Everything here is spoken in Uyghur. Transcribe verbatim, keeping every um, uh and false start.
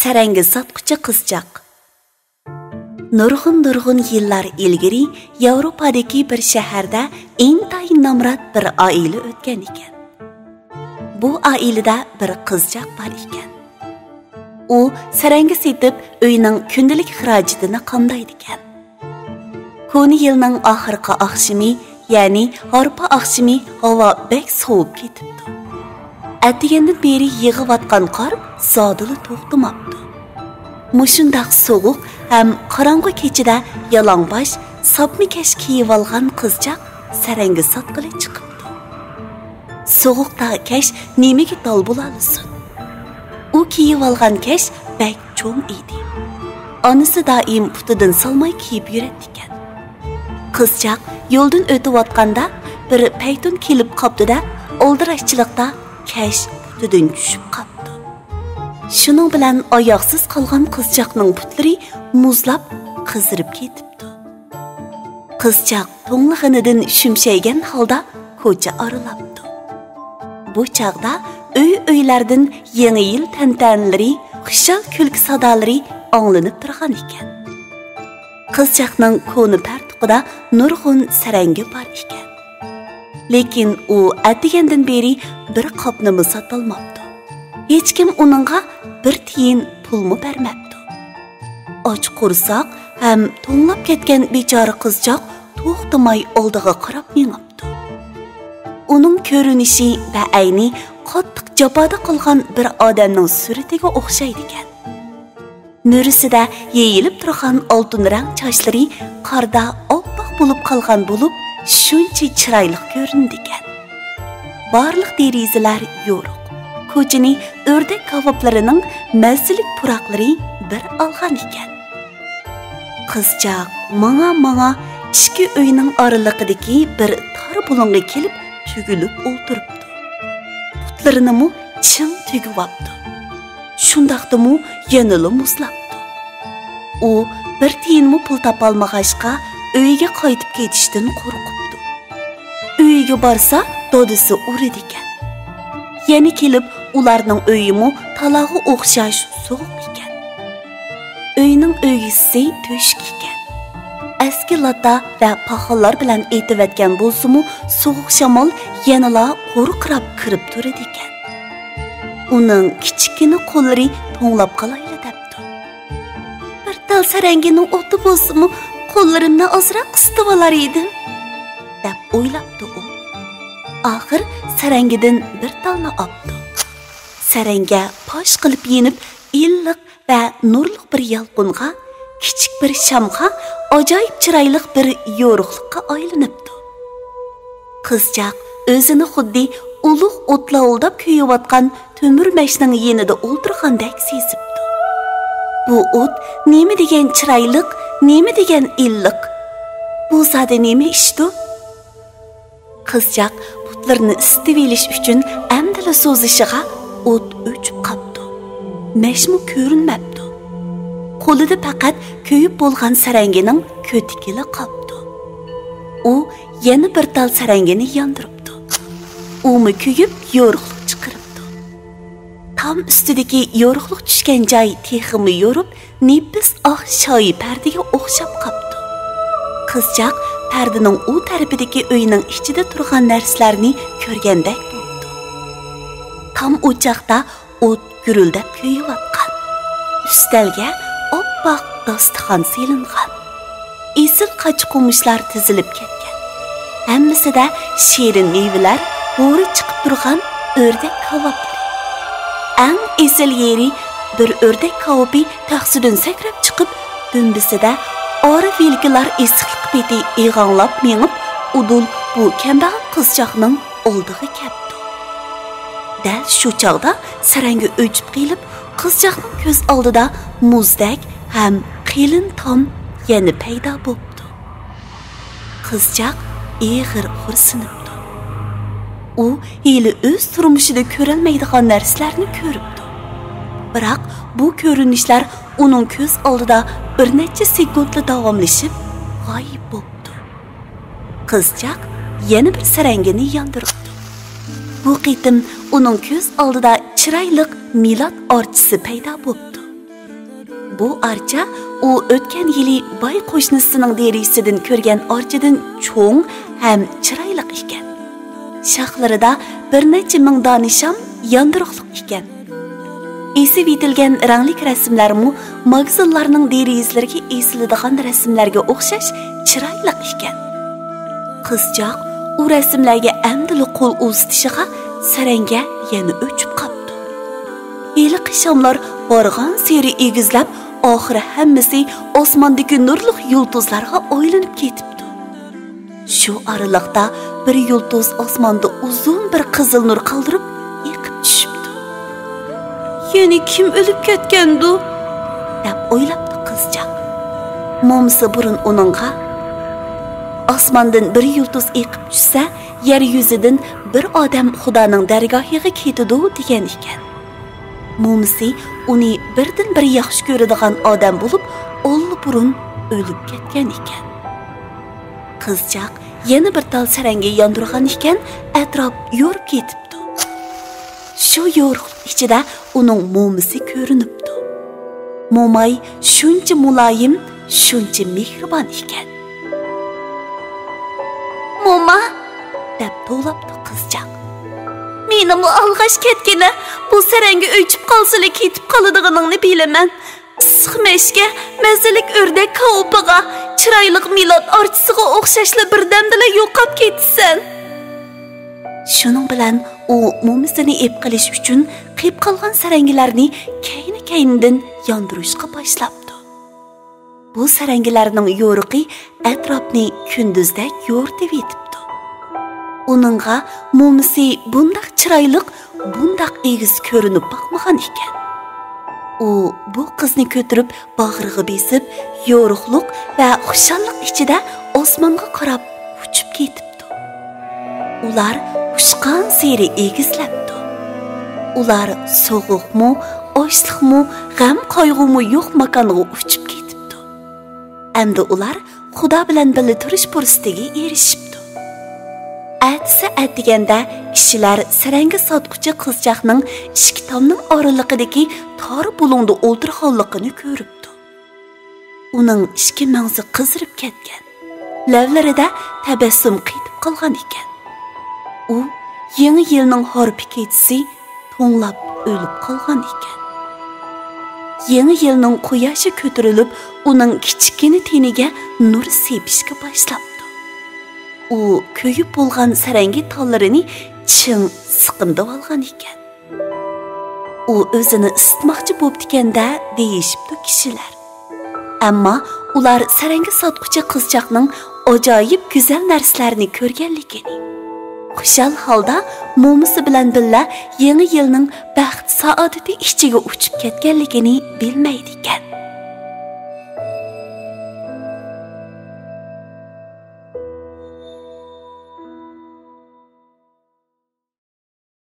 سەرەڭگە ساتقۇچى قىزچاق. نۇرغۇن-نۇرغۇن يىللار ئىلگىرى ياۋروپادىكى بىر شەھەردە ئىنتايىن نامرات بىر ئائىلە ئۆتكەن ئىكەن. بۇ ئائىلىدە بىر قىزچاق بار ئىكەن. ئۇ سەرەڭگە سېتىپ، ئۆينىڭ كۈندىلىك خىراجىتىنى قامدايدىكەن. كونا يىلنىڭ ئاخىرقى ئاخشىمى، يەنى ھارپا ئاخشىمى ھاۋا بەك سوۋۇپ كېتىپتۇ. ئەتىگەندىن بېرى يېغىۋاتقان قار زادىلا توختىماپتۇ. مۇشۇنداق سوغۇق ھەم قاراڭغۇ كېچىدە يالاڭباش، ساپما كەش كىيىۋالغان قىزچاق سەرەڭگە ساتقىلى چىقىپتۇ. سوغۇقتا كەش نېمىگە دال بولالىسۇن؟ ئۇ كىيىۋالغان كەش بەك چوڭ ئىدى. ئانىسى دائىم پۇتىدىن سالماي كىيىپ يۈرەتتىكەن. قىزچاق يولدىن ئۆتۈۋاتقاندا بىر پەيتۇن كېلىپ قاپتۇ-دە، ئالدىراشچىلىقتا كەش پۇتىدىن چۈشۈپ قاپتۇ. شۇنىڭ بىلەن ئاياغسىز قالغان قىزچاقنىڭ پۇتلىرى مۇزلاپ، قىزىرىپ كېتىپتۇ. قىزچاق توڭلىغىنىدىن شۈمشەيگەن ھالدا كوچا ئارىلاپتۇ. بۇ چاغدا ئۆي-ئۆيلەردىن يېڭى يىل تەنتەنىلىرى، خۇشال كۈلكە سادالىرى ئاڭلىنىپ تۇرغان ئىكەن. قىزچاقنىڭ كونا پەرتۇقىدا نۇرغۇن سەرەڭگە بار ئىكەن. لېكىن ئۇ ئەتىگەندىن بېرى بىر قاپنىمۇ ساتالماپتۇ. ھېچكىم ئۇنىڭغا بىر تىيىن پۇلمۇ بەرمەپتۇ. ئاچ قورساق ھەم توڭلاپ كەتكەن بىچارە قىزچاق توختىماي ئالدىغا قاراپ مېڭىپتۇ. ئۇنىڭ كۆرۈنۈشى بەئەينى قاتتىق جاپادا قالغان بىر ئادەمنىڭ سۈرىتىگە ئوخشايدىكەن. مۈرىسىدە يېيىلىپ تۇرغان ئالتۇن رەڭ چاچلىرى قاردا ئاپئاق بولۇپ قالغان بولۇپ، شۇنچە چىرايلىق كۆرۈنىدىكەن. بارلىق دېرىزىلەر يورۇق. كوچىنى ئۆردەك كاۋاپلىرىنىڭ مەززىلىك پۇراقلىرى بىر ئالغان ئىكەن. قىزچاق ماڭا-ماڭا ئىككى ئۆينىڭ ئارىلىقىدىكى بىر تار بۇلۇڭغا كېلىپ تۈگۈلۈپ ئولتۇرۇپتۇ. پۇتلىرىنىمۇ چىڭ تۈگۈۋاپتۇ. شۇنداقتىمۇ يەنىلا مۇزلاپتۇ. ئۇ بىر تىيىنمۇ پۇل تاپالمىغاچقا، ئۆيىگە قايتىپ كېتىشتىن قورقۇپتۇ. ئۆيىگە بارسا، دادىسى ئۇرىدىكەن. يەنە كېلىپ، ئۇلارنىڭ ئۆيىمۇ تالاغا ئوخشاش سوغۇق ئىكەن. ئۆينىڭ ئۆگزىسى تۆشۈك ئىكەن. ئەسكى لاتا ۋە پاخاللار بىلەن ئېتىۋەتكەن بولسىمۇ، سوغۇق شامال يەنىلا قورقۇراپ كىرىپ تۇرىدىكەن. ئۇنىڭ كىچىككىنە قوللىرى توڭلاپ قالايلا دەپتۇ. بىر تال سەرەڭگىنىڭ ئوتى بولسىمۇ، قوللىرىمنى ئازراق قىستىۋالار ئىدىم، دەپ ئويلاپتۇ ئۇ. ئاخىر سەرەڭگىدىن بىر تالنى ئاپتۇ. سەرەڭگە پاش قىلىپ يېنىپ، ئىللىق ۋە نۇرلۇق بىر يالقۇنغا، كىچىك بىر شامغا، ئاجايىپ چىرايلىق بىر يورۇقلۇققا ئايلىنىپتۇ. قىزچاق ئۆزىنى خۇددى ئۇلۇغ ئوت لاۋۇلداپ كۆيۈۋاتقان تۆمۈر مەشنىڭ يېنىدا ئولتۇرغاندەك سېزىپتۇ. بۇ ئوت نېمە دېگەن چىرايلىق، نېمە دېگەن ئىللىق! بۇ زادى نېمە ئىشتۇ؟ قىزچاق پۇتلىرىنى ئىسسىتىۋېلىش ئۈچۈن ئەمدىلا سوزۇشىغا، ئوت ئۆچۈپ قاپتۇ. مەشمۇ كۆرۈنمەپتۇ. قولىدا پەقەت كۆيۈپ بولغان سەرەڭگىنىڭ كۆتىكىلا قاپتۇ. ئۇ يەنە بىر تال سەرەڭگىنى ياندۇرۇپتۇ. ئۇمۇ كۆيۈپ، يورۇقلۇق چىقىرىپتۇ. تام ئۈستىدىكى يورۇقلۇق چۈشكەن جاي تېخىمۇ يورۇپ، نېپىز ئاق شايى پەردىگە ئوخشاپ قاپتۇ. قىزچاق پەردىنىڭ ئۇ تەرىپىدىكى ئۆينىڭ ئىچىدە تۇرغان نەرسىلەرنى كۆرگەندەك بوپتۇ. تام ئوچاقتا ئوت گۈرۈلدەپ كۆيۈۋاتقان. ئۈستەلگە ئاپئاق داستىخان سېلىنغان. ئېسىل قاچا-قومۇچلار تىزىلىپ كەتكەن. ھەممىسىدە شېرىن مېۋىلەر، ھورى چىقىپ تۇرغان ئۆردەك كاۋاپلىرى. ئەڭ ئېسىل يېرى، بىر ئۆردەك كاۋىپى تەخسىدىن سەكرەپ چىقىپ، دۈمبىسىدە ئارا ۋىلكىلار ئېسىقلىق پېتى ئېغاڭلاپ مېڭىپ، ئۇدۇل بۇ كەمبەغەل قىزچاقنىڭ ئالدىغا كەپتۇ. دەل شۇ چاغدا سەرەڭگە ئۆچۈپ قېلىپ، قىزچاقنىڭ كۆز ئالدىدا مۇزدەك ھەم قېلىن تام يەنە پەيدا بوپتۇ. قىزچاق ئېغىر خورسىنىپتۇ. ئۇ ھېلى ئۆز تۇرمۇشىدا كۆرەلمەيدىغان نەرسىلەرنى كۆرۈپتۇ. بىراق بۇ كۆرۈنۈشلەر ئۇنىڭ كۆز ئالدىدا بىر نەچچە سېكۇنتلا داۋاملىشىپ، غايىب بوپتۇ. قىزچاق يەنە بىر سەرەڭگىنى ياندۇرۇپتۇ. بۇ قېتىم ئۇنىڭ كۆز ئالدىدا چىرايلىق مىلاد ئارچىسى پەيدا بوپتۇ. بۇ ئارچا ئۇ ئۆتكەن يىلى باي قوشنىسىنىڭ دېرىزىسىدىن كۆرگەن ئارچىدىن چوڭ ھەم چىرايلىق ئىكەن. شاخلىرىدا بىر نەچچە مىڭ دانە شام ياندۇرۇقلۇق ئىكەن. ئېسىۋېتىلگەن رەڭلىك رەسىملەرمۇ ماگىزىنلارنىڭ دېرىزىلىرىگە ئېسىلىدىغان رەسىملەرگە ئوخشاش چىرايلىق ئىكەن. قىزچاق ئۇ رەسىملەرگە ئەمدىلا قول ئۇزىتىشىغا سەرەڭگە يەنە ئۆچۈپ قاپتۇ. ھېلىقى شاملار بارغانسېرى ئېگىزلەپ، ئاخىرى ھەممىسى ئاسماندىكى نۇرلۇق يۇلتۇزلارغا ئايلىنىپ كېتىپتۇ. شۇ ئارىلىقتا بىر يۇلتۇز ئاسماندا ئۇزۇن بىر قىزىل نۇر قالدۇرۇپ ئېقىپ چۈشۈپتۇ. «يەنە كىم ئۆلۈپ كەتكەندۇ؟» دەپ ئويلاپتۇ قىزچاق. مومىسى بۇرۇن ئۇنىڭغا، «ئاسماندىن بىر يۇلتۇز ئېقىپ چۈشسە، يەر يۈزىدىن بىر ئادەم خۇدانىڭ دەرگاھىغا كېتىدۇ» دېگەن ئىكەن. مومىسى ئۇنى بىردىنبىر ياخشى كۆرىدىغان ئادەم بولۇپ، ئاللىبۇرۇن ئۆلۈپ كەتكەن ئىكەن. قىزچاق يەنە بىر تال سەرەڭگە ياندۇرغان ئىكەن، ئەتراپ يورۇپ كېتىپتۇ. شۇ يورۇقلۇق ئىچىدە ئۇنىڭ مومىسى كۆرۈنۈپتۇ. موماي شۇنچە مۇلايىم، شۇنچە مېھرىبان ئىكەن. «موما!» دەپ توۋلاپتۇ قىزچاق. «مېنىڭمۇ ئالغاچ كەتكىنە، بۇ سەرەڭگە ئۆچۈپ قالسىلا كېتىپ قالىدىغىنىڭنى بىلىمەن. ئىسسىق مەشكە، مەززىلىك ئۆردەك كاۋىپىغا، چىرايلىق مىلاد ئارچىسىغا ئوخشاشلا بىردەمدىلا يوقاپ كېتىسەن.» شۇنىڭ بىلەن ئۇ مومىسىنى ئېپ قېلىش ئۈچۈن قېپ قالغان سەرەڭگىلەرنى كەينى-كەينىدىن ياندۇرۇشقا باشلاپتۇ. بۇ سەرەڭگىلەرنىڭ يورۇقى ئەتراپنى كۈندۈزدەك يورۇتۇۋېتىپتۇ. ئۇنىڭغا مومىسى بۇنداق چىرايلىق، بۇنداق ئېگىز كۆرۈنۈپ باقمىغان ئىكەن. ئۇ بۇ قىزنى كۆتۈرۈپ باغرىغا بېسىپ، يورۇقلۇق ۋە خۇشاللىق ئىچىدە ئاسمانغا قاراپ ئۇچۇپ كېتىپتۇ. ئۇلار ئۇچقانسېرى ئېگىزلەپتۇ. ئۇلار سوغۇقمۇ، ئاچلىقمۇ، غەم-قايغۇمۇ يوق ماكانغا ئۇچۇپ كېتىپتۇ. ئەمدى ئۇلار خۇدا بىلەن بىللە تۇرۇش پۇرسىتىگە ئېرىشىپتۇ. ئەتىسى ئەتىگەندە كىشىلەر سەرەڭگە ساتقۇچى قىزچاقنىڭ ئىككى تامنىڭ ئارىلىقىدىكى تار بۇلۇڭدا ئولتۇرغانلىقىنى كۆرۈپتۇ. ئۇنىڭ ئىككى مەڭزى قىزىرىپ كەتكەن، لەۋلىرىدە تەبەسسۇم قېتىپ قالغان ئىكەن. ئۇ يېڭى يىلنىڭ ھارپا كېچىسى توڭلاپ ئۆلۈپ قالغان ئىكەن. يېڭى يىلنىڭ قۇياشى كۆتۈرۈلۈپ، ئۇنىڭ كىچىككىنە تېنىگە نۇر سېپىشكە باشلاپتۇ. ئۇ كۆيۈپ بولغان سەرەڭگە تاللىرىنى چىڭ سىقىمدىۋالغان ئىكەن. ئۇ ئۆزىنى ئىسسىتماقچى بوپتىكەن-دە، دېيىشىپتۇ كىشىلەر. ئەمما ئۇلار سەرەڭگە ساتقۇچى قىزچاقنىڭ ئاجايىپ گۈزەل نەرسىلەرنى كۆرگەنلىكىنى، خۇشال ھالدا مومىسى بىلەن بىللە يېڭى يىلنىڭ بەخت-سائادىتى ئىچىگە ئۇچۇپ كەتكەنلىكىنى بىلمەيدىكەن.